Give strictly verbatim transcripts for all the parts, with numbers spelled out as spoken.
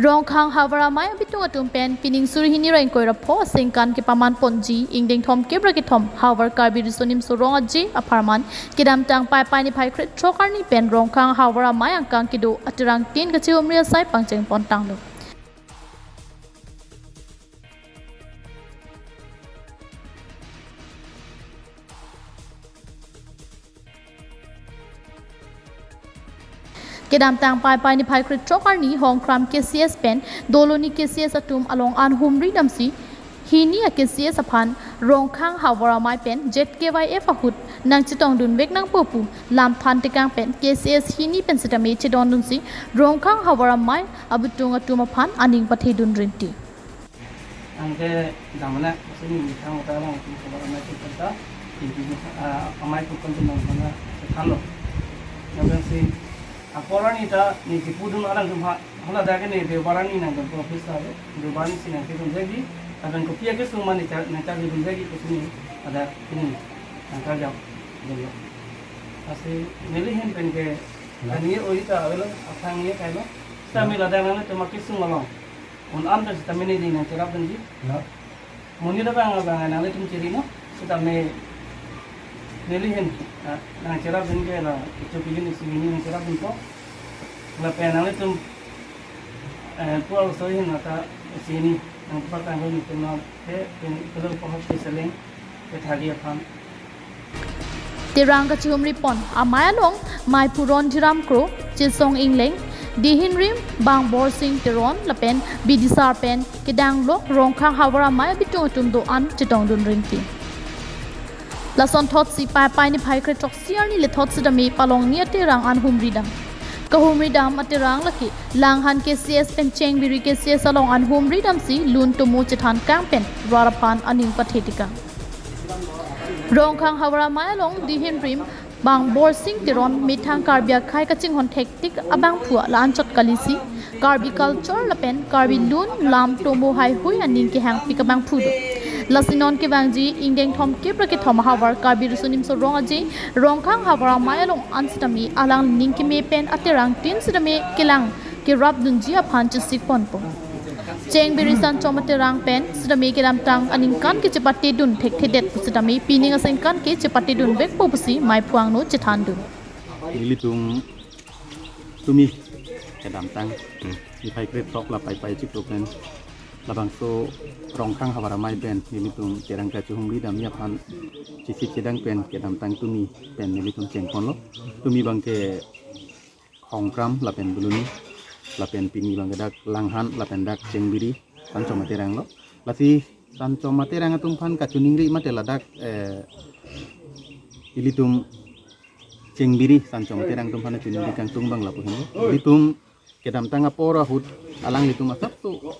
Rongkhang havar amei abitung atum pen pining suri hini ra ingkoi ra pho aningkan kepaman ponji ingdeng thomkep ra kethom havar Karbi Riso Nimso Rong Aje apharman kedamtang Paipai niphai krethrok arni pen Rongkhang havar amei angkang kedo aterang tin kachihumri asai pangcheng pon tanglo. Kedamtang Paipai niphai krethrok arni Hongkram K C S pen Doloni K C S atum along an humri damsi hini a K C S aphan Rongkhang havar amei pen Z K Y F ahut nangchetongdunvek nangpo pu lam than tekang pen K C S hini pen sitame chedondunsi Rongkhang havar amei abitung atum aphan aning pathedun rinti. Anke damna sini mithang uta lang itu kalau amei itu kanta, itu, ah, amei itu kanta nang mana thanlo. Yang si apor arni ta ne kipudun alang atum ha, hala dak ne Deobar arni nangtum office ta, Deobar arni si nangkedun jagi, lapen kopi akesung ma ne char, nangchardun jagi kusini ada ini nangkarjap. Lasi neli ahin pen ke, kani oi ta avelo, aphrang ye kailo. Sitame ladak nanglitum akesung along un-an pen sitame neli nangcherapdunji. Ya. Monit abang abang nanglitum chiri non, sitame neli ahin, ah, nangcherapdun ke la, kecho pijin isi hini nangcherapdunpo. Lapen nanglitum, eh, puar so ahin ata isi hini nangpatang hini tum non, ke, pen, pen, pohot ke seleng, ke thagi aphan. Terang kachihumri pon amei along Maiphu Ronjiram Kro, Chesong Engleng, Dihinrim Bangbor Sing Teron lapen bidisar pen kedang lok Rongkhang havar amei abitung atum do-an chetongdun rinti. Lasonthotsi Paipai niphai krethrok si arni lethot sitame palongni aterang an humri dam. Kahumri dam aterang lake Langhan K C S pen Chengbiri K C S along an humri damsi lun tomo chethan kang pen rat aphan aning pathe tekang. Rongkhang havar amei along Dihinrim Bangbor Sing Teron methang Karbi akhei kachinghon thektik abangphu la-anchot kalisi Karbi culture lapen Karbi lun lam tomo haihui aning kehangpik abangphu do. Lasi non kevangji ingdeng thomkep ra kethom havar Karbi Riso Nimso Rong Aje Rongkhang havar amei along an sitame alangli ning keme pen aterang tin sitame kelang kerapdunji aphan chesik ponpo. Chengbiri sanchom aterang pen sitame kedamtang aningkan ke chepatedun thekthedet pu sitame pining aningkan ke chepatedunvekpo pusi maiphu angno chethandun. Nelitum tumi kedamtang, hmm, niphai krethrok la Paipai chiklo pen labangso Rongkhang havar amei pen nelitum terang kachihumri damji aphan chesik chedang pen kedamtang tumi pen nelitum chengponlo. Tumi abangke Hongkram lapen Doloni lapen pini abangke dak Langhan lapen dak Chengbiri sanchom aterang lo. Lasi sanchom aterang atum aphan kachiningri mate ladak, eh, ilitum Chengbiri sanchom aterang atum aphan chiningri kangtung abang lapu henlo. Ilitum kedamtang apor ahut alanglitum asapso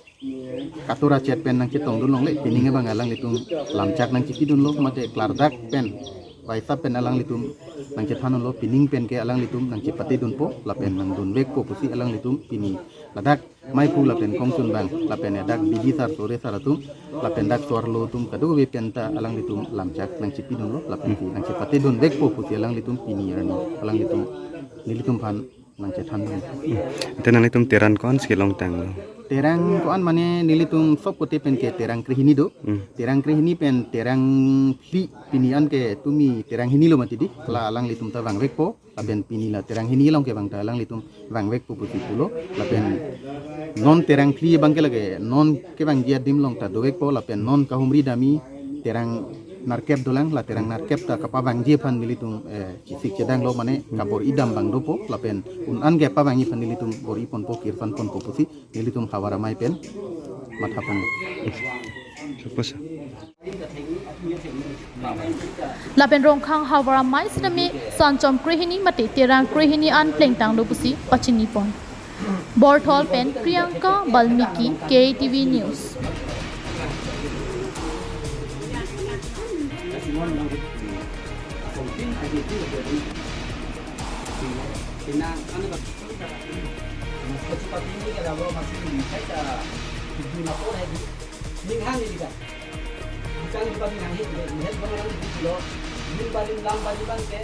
katura chet pen nangchetongdun longle, pining abang alanglitum lamchak nangchipidunlo mate klardak pen, waisap pen alanglitum nangchethandunlo, pining pen ke alanglitum nangchepatedunpo lapen nangdunvekpo pusi alanglitum pini ladak maiphu lapen kongchunbang lapen dak bidisar sore sar atum lapen dak so-arlo atum kadokave pen ta alanglitum lamchak nangchipidunlo lapen nangchepatedunvekpo pusi alanglitum pini arni alanglitum nelitum aphan nangchethandun. Hmm. Ante nanglitum terang ko-an si kelongtanglo? Terang ko-an mane nelitum sop kote pen ke terang krehini do. Hmm. Terang krehini pen terang phli pini an ke tumi terang hini lo mati di. La alanglitum ta vangvekpo. Lapen pini la terang hini along ke abang ta alanglitum vangvekpo pusi pulo. Lapen non terang phli abangke lake non kevangji adim along ta dovekpo. Lapen non kahumri damji terang nerkep dolang, la terang nerkep ta kapavangji aphan nelitum, eh, chesik chedanglo mane kabor-i dam abang dopo lapen un-an ke pavangji aphan nelitum bor-i ponpo, kirpan ponpo pusi nelitum havar amei pen matha ponlo. Suppose. Lapen Rongkhang havar amei sitame sanchom krehini mate terang krehini an plengtanglo pusi pachini pon. Borthol pen Priyanka Balmiki, K T V News. Ning hang ni kita. Bukan di pagi nang hit, hit bang nang hit lo. Ning bali lam bali bang ke,